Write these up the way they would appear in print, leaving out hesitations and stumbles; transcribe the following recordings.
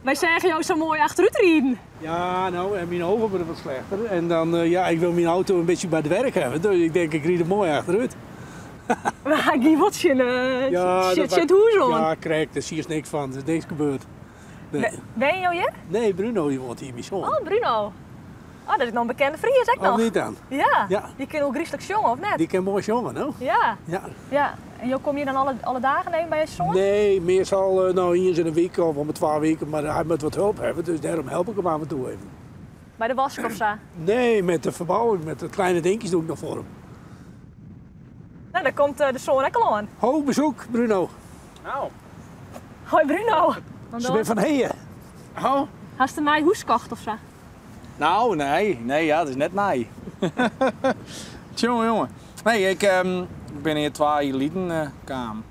Wy seagen jo sa moai achterút riden. Ja, no, en myn ogen wurde wat slechter. En dan, ja, ik wil myn auto in bytsje by it werk hawwe, dus ik denk, ik ryd der moai achterút. Mar hy gie wol tsjin, tsjin it hûs oan. Ja, krekt, dêr siest niks fan, der is niks gebeurd. Nee. Wenje jo hjir? Nee, Bruno dy woont hjir, myn soan. Oh, Bruno. Oh, dat is noch in bekende Fries ek noch. Of niet dan? Ja. Ja. Dy kin ôfgryslik sjonge, of net? Dy kin moai sjonge, no. Ja. Ja. Ja. En jo komme hjir dan alle, alle dagen even by jo soan? Nee, meastal no iens yn 'e wike of om 'e twa wiken, mar hy moat wat help hawwe, dus dêrom help ik him af en toe even. By de wask of sa? Nee, met de verbouwing, met de kleine dinkjes doe ik noch foar him. No, dêr komt de soan ek al oan. Ho, bezoek, Bruno. Nou. Hoi Bruno. Se binne fan Hea. Oh. Hast in nij hûs kocht of sa? Nou, nee. Nee, ja, it is net nij. Tsjonge, jonge. Nee, ik bin hjir twa jier lyn kaam.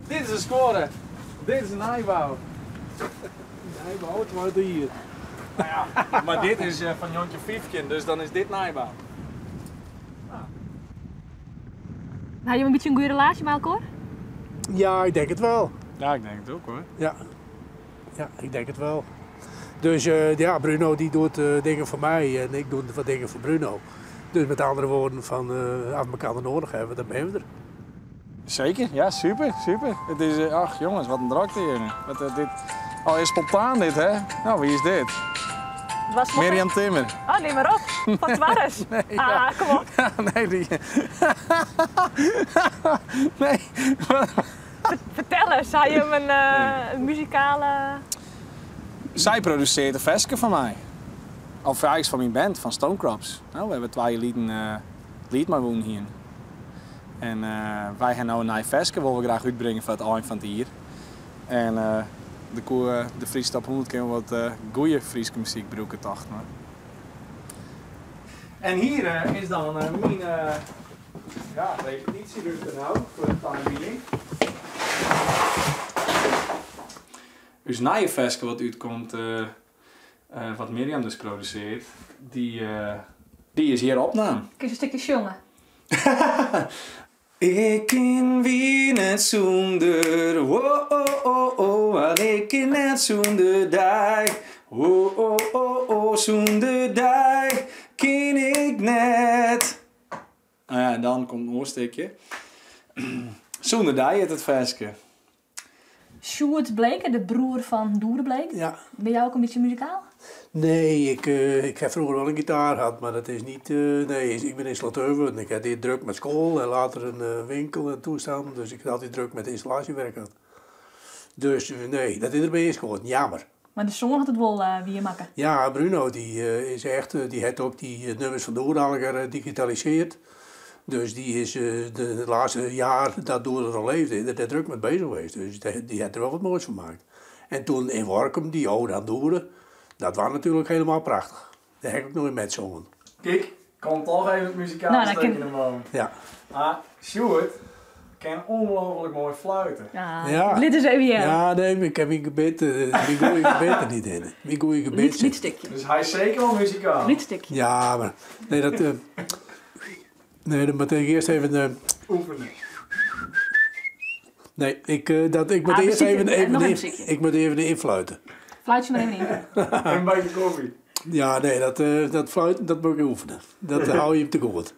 Dit is in skuorre. Dit is in nijbou. Nijbou, 20 jier. Nou ja, mar dit is fan 1915, dus dan is dit nijbou. Ha jim in bytsje in goede relaasje mei elkoar? Ja, ik denk it wel. Ja, ik denk it ook hoor. Ja, ja ik denk it wel. Dus ja, Bruno die doet dingen foar my en ik doe wat dingen foar Bruno. Dus met andere woorden, fan as we mekoar noadich hawwe, dan binne we der. Zeker, ja, super, super. It is, ach jongens, wat in drokte hjir. Wat, dit, oh, is spontaan dit, hè? Nou, wie is dit? Was Mirjam Timmer. Oh, neem maar op. Fan Twarres. Nee, ja. Ah, kom op. Nee, die... Nee. Fertel ris, ha jim in muzikale... Sy produsearret in ferske foar my. Of eins foar myn band, fan Stonecrops. No, we hawwe twa jier lyn Liet mei wûn hiene. En wy ha no in nij ferske, wolle we graach útbringe foar it ein fan it jier. En de koe de Fryske Top 100 kin wol wat goeie Fryske muzyk brûke, tochten we. En hier is dan myn ja, repetysjerûmte no, foar de time being. Us nije ferske wat útkomt, wat Mirjam dus produsearret, dy is hjir opnaam. Kinst in stikje sjonge? Ik kin wier net sûnder, oh oh oh oh, want ik kin net sûnder dy. Oh oh oh oh, sûnder dy kin ik net. Nou ja, en dan komt in oar stikje. Sûnder dy hjit it ferske. Sjoerd Bleeker, de broer fan Doede Bleeker. Ja. Binne jo ek in bytsje muzikaal? Nee, ik, ik ha froeger wol in gitaar hân, mar dat is niet. Nee, ik bin ynstallateur wurden. Ik ha it drok mei skoal en later in winkel en toestannen, dus ik ha altyd drok mei ynstallaasjewurk hân. Dus nee, dat is der by ynskoten. Jammer. Mar de soan hat it wol wiermakke. Ja, Bruno dy is echt, dy hat ek dy nummers fan Doede allegear digitalisearre. Dus dy is de lêste jaar dat Doede noch leefde, is er dêr drok mei beuzich west. Dus dy hat der wol wat moais fan makke. En toen yn Workum, dy ode aan Doede, dat was natuerlik hielendal prachtich. Dêr ha ik ek noch yn meisongen. Kijk, komt toch even it muzikale Nou, dan stikje kin- nei boven. Ja. Ah, Sjoerd kin ongelooflijk moai fluite. Ja, Ja. Lit ris even hearre. Ja, nee, ik ha myn gebit, myn goeie gebit der net yn. Myn goeie gebit. Lyts, lyts stikje. Dus hy is seker wol muzikaal. Lyts stikje. Ja, mar nee, dat, nee, dan moat ik earst even. Oefenen. Nee, ik, dat, ik moat Ah, earst besykje. even, even, Noch in in, besykje. ik moat even ynfluite. Fluitsje mar even yn. In bakje kofje. Ja, nee, dat, dat fluiten, dat moat ik oefenen. Dat hou je te goed.